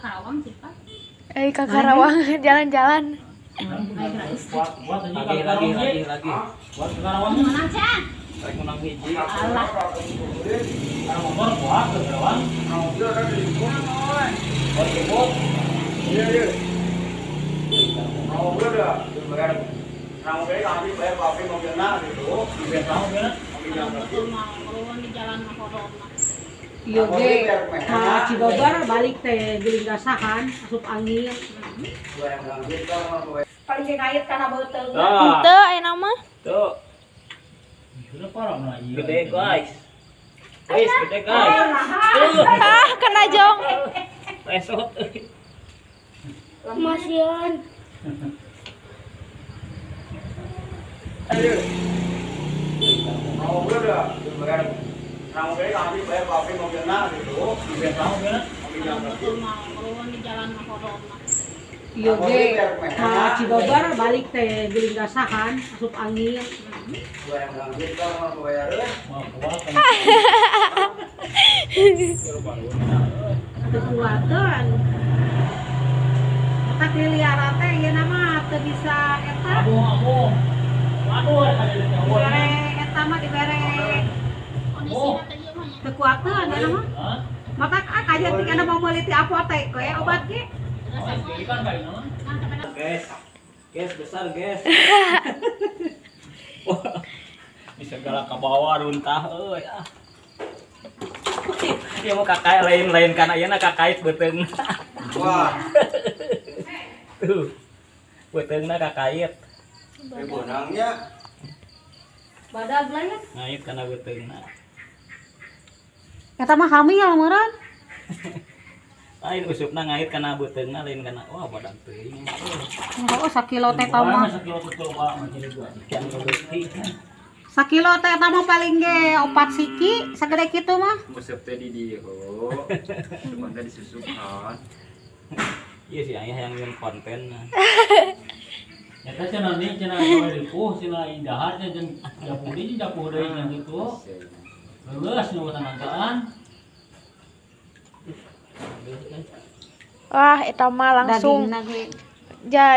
Karawang sih, Pak. Ke Karawang jalan-jalan. Lagi. Buat ke Karawang. Menang, Cang. Rek menang hiji. Alah. Karena motor kuat ke Karawang. Oh, dijemput. Iya. Mau gue udah bayar. Nah, mobilnya nanti bayar kopi mobilnya gitu. Bayar mobilnya. Betul mah, di jalan mah corona. Iya ge, ka Cibabar balik teh geuling gasahan, asup angin. Paling ge ngait kana beuteung. Henteu ayeuna mah. Tuh. Gede guys. Guys, gede guys. Ah, kena jong. Esot. Masian. Mau gue udah bayar. Nah, mobilnya nanti bayar kopi mobilnya gitu. Bayar mobilnya. Betul mah, di jalan mah corona. Iya ge, ka Cibabar balik teh geuling gasahan, asup angin. Teu kuateun. Otak liliara teh ieu mah teu bisa eta. Aduh. Waduh, dibere eta mah dibere. Teu kuateun ieu mah. Matak ah kajian tinggal mau meuli ti apotek we obat ge. Guys, guys besar guys. Wah, bisa galak ke bawah runtah euy ah. Ieu mah kakait lain-lain kana ieu na kakait beuteung. Wah. Tuh. Beuteungna kakait. Beunangnya. Badag lah ya. Ngait kana beuteungna. Eta mah hamil meureun. Lain usupna ngait kana beuteungna lain kana wah badag teuing. Oh, sakilo teh eta mah. Sakilo teh eta mah paling ge 4 siki sagede kitu mah. Useup teh di dieu. Cuman teh disusukan. Iya sih ayah yang nyeun konten. Eta cenah nih cenah gawe ripuh cenah dahar jeung japuh deui japuh deui nya kitu. Leuleus nu tenagaan. Wah, eta mah langsung jadi.